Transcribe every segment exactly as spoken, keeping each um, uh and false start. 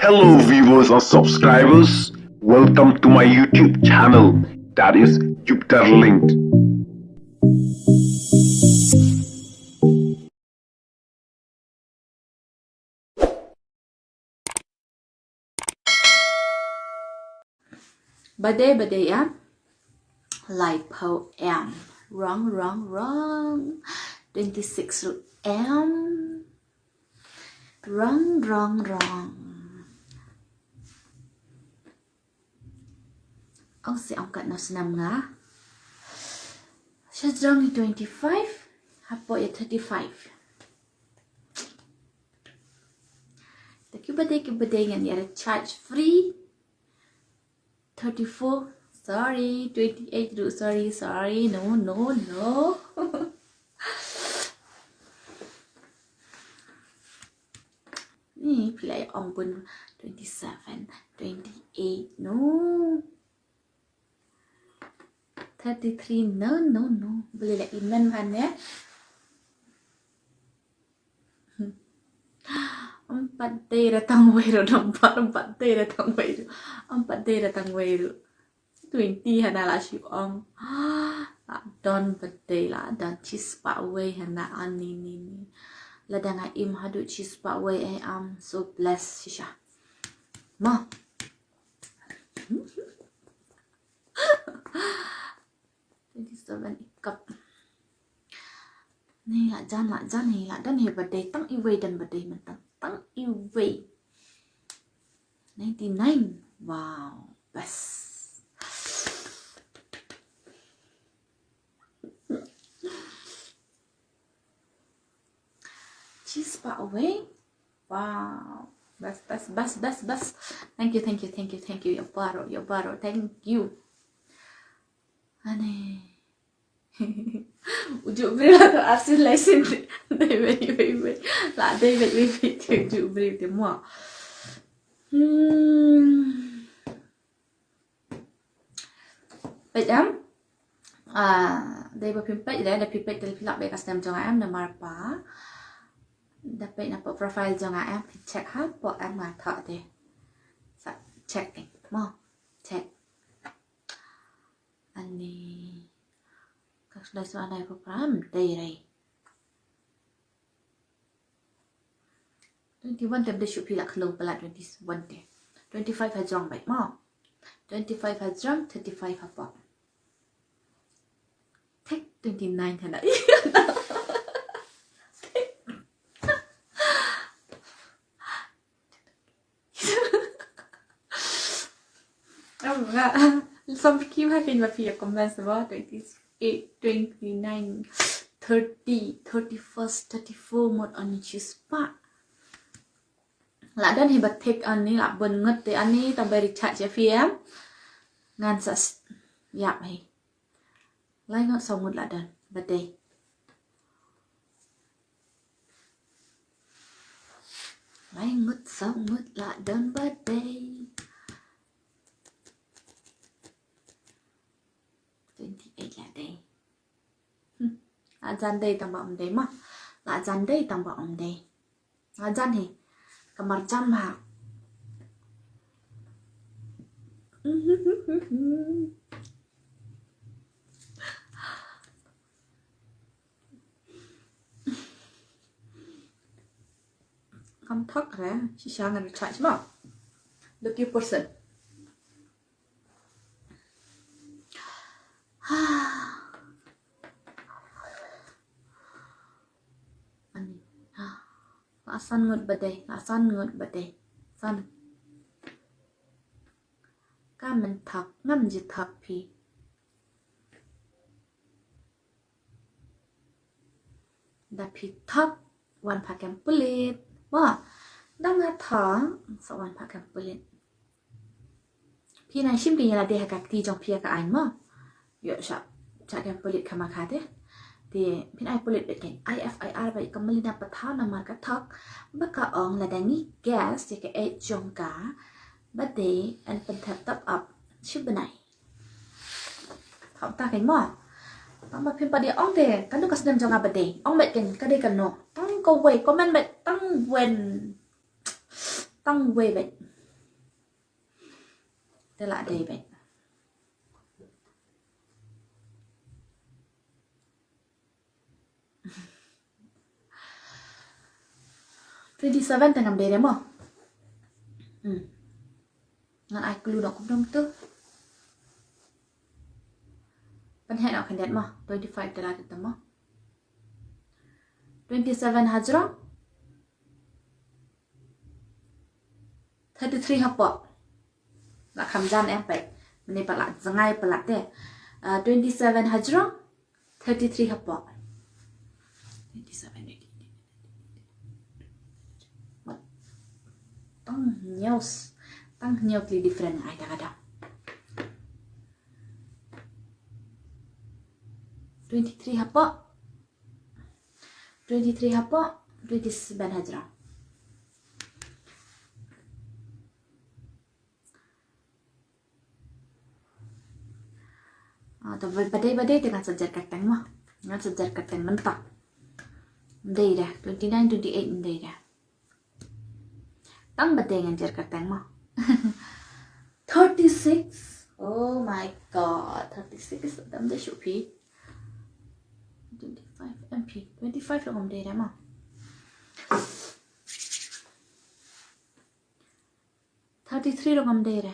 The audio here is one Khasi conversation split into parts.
Hello, viewers and subscribers. Welcome to my YouTube channel, that is Jupiter Linked. Birthday, birthday, ya. Laiphew em. Wrong, wrong, wrong. Twenty-six ruh em. Wrong, wrong, wrong. Ong se ong kat na snam nga. Sha jrong i twenty-five, hapoh ya thirty-five. Thank you, birthday, ki birthday ngan ya recharge free. Thirty-four. Sorry, twenty-eight ruh. Sorry, sorry. No, no, no. Ni phi la ong bun twenty-seven, twenty-eight. No. Thirty-three. No, no, no. Boleh la imen man ya. Em pat dei da tang wei ruh, em pat, em pat dei da tang wei ruh. Em pat dei da tang wei ruh. Twenty hana la shu ong. La don pat dei, la don shispah wei hana. Ani, ni, ni. Lada nga im haduh shispah wei, I am so blessed shisha. Mo. Twenty-seven i kap. Ni la jan, la jan, ni la don hi birthday, tang iwei don birthday mynta, tang iwei. Ninety-nine. Wow, best. Shispah wei. Wow. Best, best, best, best, best. Thank you, thank you, thank you, thank you. Ïa baroh, ïa baroh. Thank you. Ani. U juh briew la to arsien laisien. Dei wei, wei, wei. La dei wei, wei, wei. Te u juh briew te mo. Hmm. Peit em. Ah, dei ba phim peit, dei, da phi peit te phi lah beh ka snem jong nga em, namar ba da peit na profile jong nga em, phi check hapoh em, nga thoh te. Sa check te. Mo. Check. Ani. Ka sdai sa anai pa pram dei rei. Twenty-one te bde shu phi la khlong pala twenty-one te. Twenty-five ha jrong bait mo. Twenty-five ha jrong, thirty-five ha pop. Thik twenty-nine hana. Oh, nga. Som ki ha kin ma phi comment sa ba twenty-eight, twenty-nine, thirty, thirty-first, thirty-four mot ani shispah. La don hi ba thik ani, la bun ngut te ani, tang ba recharge ïa phi em. Ngan sa s-, ïap hi. Lai ngut saw ngut la don ba dei. Lai ngut saw ngut la don ba dei. Twenty-eight la dei. Hmm. La jan dei tang ba ym dei ma. La jan dei tang ba ym dei. La jan hi. Ka marjan ma. Kam thok re, shisha ngan recharge ma. Lucky person. Ani. La san ngut ba dei, la san ngut ba dei. San. Ka men thok, ngam ju thok phi. Da phi thok, wan pha kem pulit. Wa, da nga thok, sa wan pha kem pulit. Phi nang shim ki ïa lade ha ka kti jong phi ha ka aiñ mo. Ïoh sha, sha kem pulit kham kha te. Te phin ai pulit bad ken I F I R bad ka Melina Pathaw namar ka thok. Ba ka ong lada ngi guess ïa ka age jong ka, ba dei yn pynthep top up shi bnai. Thok ta kein mo. Tang ba phim pat ïa ong te, kano ka snem jong nga ba dei. Ong bad ken ka dei kano. Tang kawei, comment bad tang wen. Tang wei bad. Te la dei beit. Twenty seven te ngam dei re mo. Hmm. Ngan ai clue noh kumno tu. Pynheh noh khyndiat mo. Twenty five te la dei te mo. Twenty seven hajrong. Thirty three hapoh. La kham jan em peit. Mynne pat la jngai palat te. Ah, twenty seven hajrong. Thirty three hapoh. Twenty seven. Tang hynñiew. Tang hynñiew tylli different ai ta ka dang. Twenty three hapoh. Twenty three hapoh. Twenty seven hajrong. Ah, ta ba-, ba dei, ba dei te ngan sa jer kyrteng mo. Ngan sa jer kyrteng mynta. Ym dei re. Twenty nine, twenty eight ym dei re. Tang ba dei ngan jer kyrteng mo. Thirty six. Oh my God. Thirty six. Dam dei shuh phi. Twenty five em phi. Twenty five ruh ngam dei re mo. Thirty three ruh ngam dei re.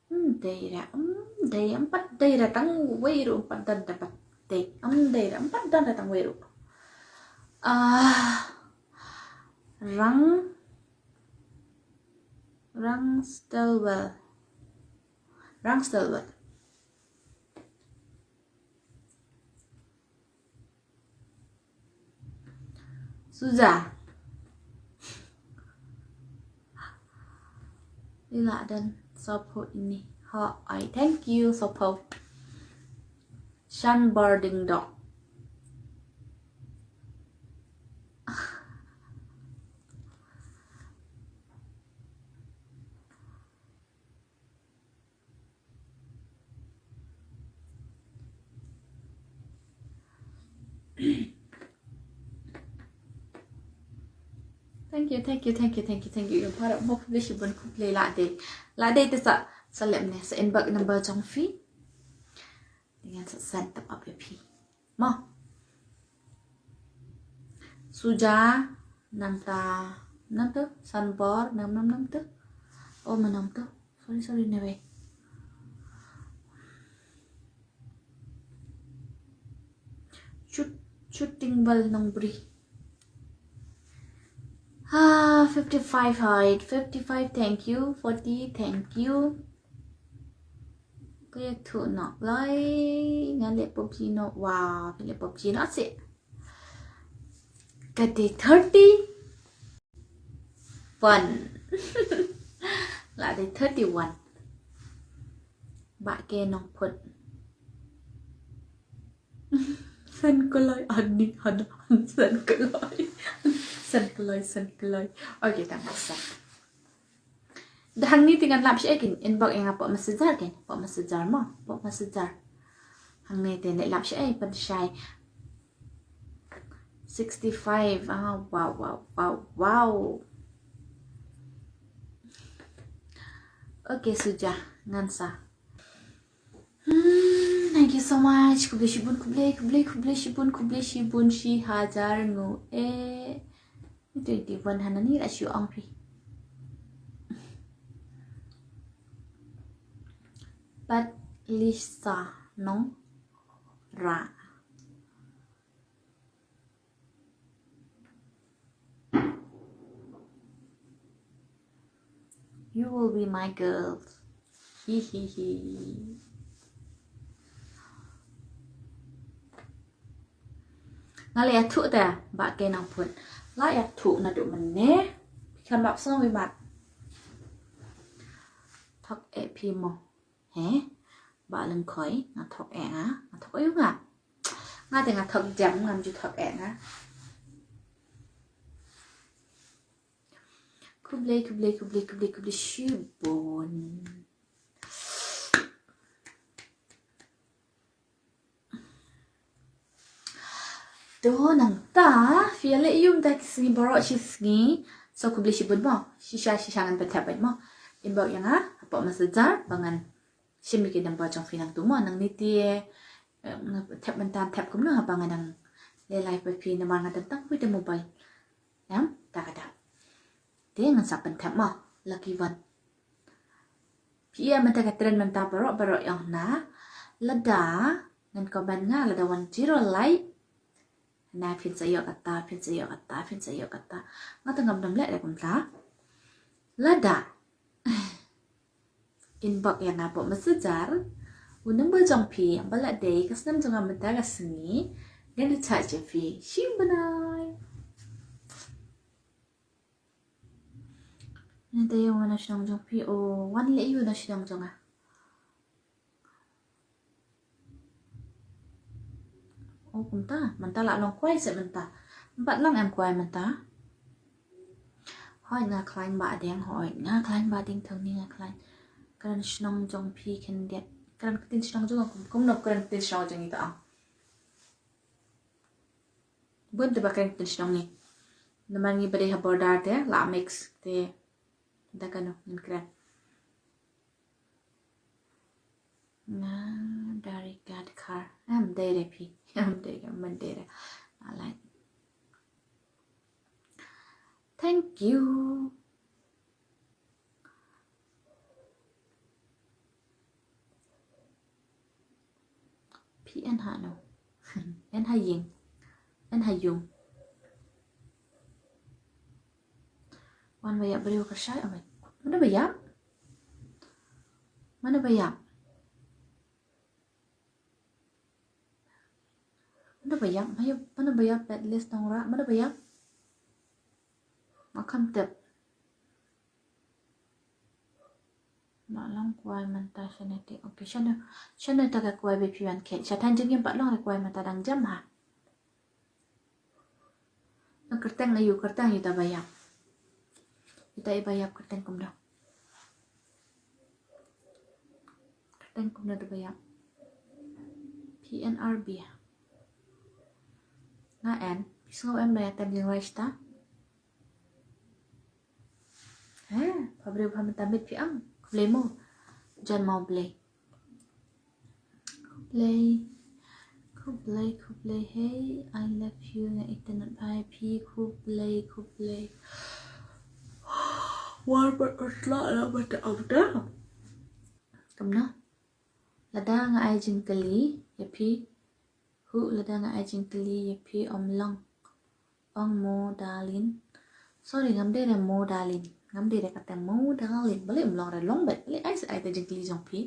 Ym dei re, ym dei, ym pat dei re tang wei ruh, ym pat don re pat dei, ym dei re, ym pat don re tang wei ruh. Ah, Rang, Rang Stilwell. Rang Stilwell. Suja. Ila dan sopo ini. Ha, ai, thank you, sopo. Shan Barding Dog. Thank you, thank you, thank you, thank you, thank you. Ïa para mo khublei shibun khublei la dei. La dei te sa, sa lem ne, sa inbox number jong phi. Te ngan sa send top up ïa phi. Mo. Suja, nangta, nangta, Sanbor, nang, nang, nangta. Oh, ma nangta. Sorry, sorry, ne wei. Shooting Ball Nongbri. Ah, fifty five height, fifty five, thank you, forty, thank you. Ko ïa thu nok lai, nga leh PUBG nok, wow, leh PUBG nok sih. Ka dei thirty one. La dei thirty one. Ba ke nong put. San koloi ani han, san koloi. San koloi, san koloi. Okay, tang sa. Da hangne te ngan lap shi ai kin inbox ïa nga pok messenger kin, pok messenger mo, pok messenger. Hangne te ne lap shi ai pynshai. Sixty five. Ah, wow, wow, wow, wow. Okay, Suja, ngan sa. Hmm, thank you so much. Khublei shibun, khublei, khublei, khublei shibun, khublei shibun shi hajar ngu. Eh, twenty one hana ni la shu ong phi. Pat Lisa Nongrah. You will be my girl. Hi hi hi. Nga la ïathuh te ba ke nang put. La ïathuh naduh mynne. Kan bap song wi mat. Thok eh phi mo. He? Ba leng khoi, nga thok eh nga, nga thok eh nga. Nga te nga thok jam, ngam ju thok eh nga. Khublei, khublei, khublei, khublei, khublei shibun. To nangta phi ïa leh ïa u mynta ki sngi baroh shi sngi. So khublei shibun mo. Shisha shisha ngan pynthep beit mo. Inbox ïa nga hapoh Messenger ba ngan shim ïa ki number jong phi nangtu mo. Nangne te eh, nga thep mynta thep kumno haba nga dang leh live bad phi namar nga dang tang phi da mobile. Em, ta kata. Te ngan sa pynthep mo. Lucky one. Phi ïa mynta ka trend mynta baroh baroh ïong na. Lada ngan comment nga lada one zero like. Na phin sa ïoh kata, phin sa ïoh kata, phin sa ïoh kata. Nga tang ngam dam leh da kumta. Lada inbox ïa nga hapoh Messenger u number jong phi, ba la dei ka snem jong nga mynta ka sngi. Ngan ïa chat ïa phi. Shim bnai. Ngan ïa wan na shnong jong phi, o wan leh ïa u na shnong jong nga. O kumta, mynta la long kwai se mynta. Em pat long em kwai mynta. Hoi nga khlaiñ ba deng, hoi nga khlaiñ ba deng thong ni nga khlaiñ. Kren shnong jong phi khyndiat. Kren ktien shnong jong kum kum no kren ktien shnong jong ita. Bun te ba kren ktien shnong ni. Namar ngi ba dei ha border te la mix te. Da kano ngin kren. Nga dari gad kar. Em dei re phi. Em dei re, men dei re. Alright. Thank you. Phi en ha no. En ha ïing. En ha ïung. Wan ba ïap briew ka shai amai. Mano ba ïap? Mano ba ïap? Mano ba ïap? Mano ba ïap? At least nong ra. Mano ba ïap? Ma kham tip. Ma long kwai mynta shane te. Okay, shane shane ta ka kwai ba phi wan khet. Sha than jingim pat long re kwai mynta dang jam ha. Na kyrteng na yu kyrteng yu ta ba ïap. Yu ta i ba ïap kyrteng kumno. Kyrteng kumno ta ba ïap. P N R B. Nga en. Phi sngew em ba ïa tem jingrai shata. Ha, pha briew pha mynta mit phi ang. Khublei mo. Jan mo blei. Khublei. Khublei, khublei. Hey, I love you. Nga internet bha phi. Khublei, khublei. War ba ka tla la ba ta abda. Kumno? Lada nga ai jingkylli ïa phi. Hu lada nga ai jingkylli ïa phi ym long. Ong mo darling. Sorry, ngam dei re mo darling. Ngam dei re kata mo darling. Balei ym long re long bad. Balei ai sa ai ta jingkylli jong phi.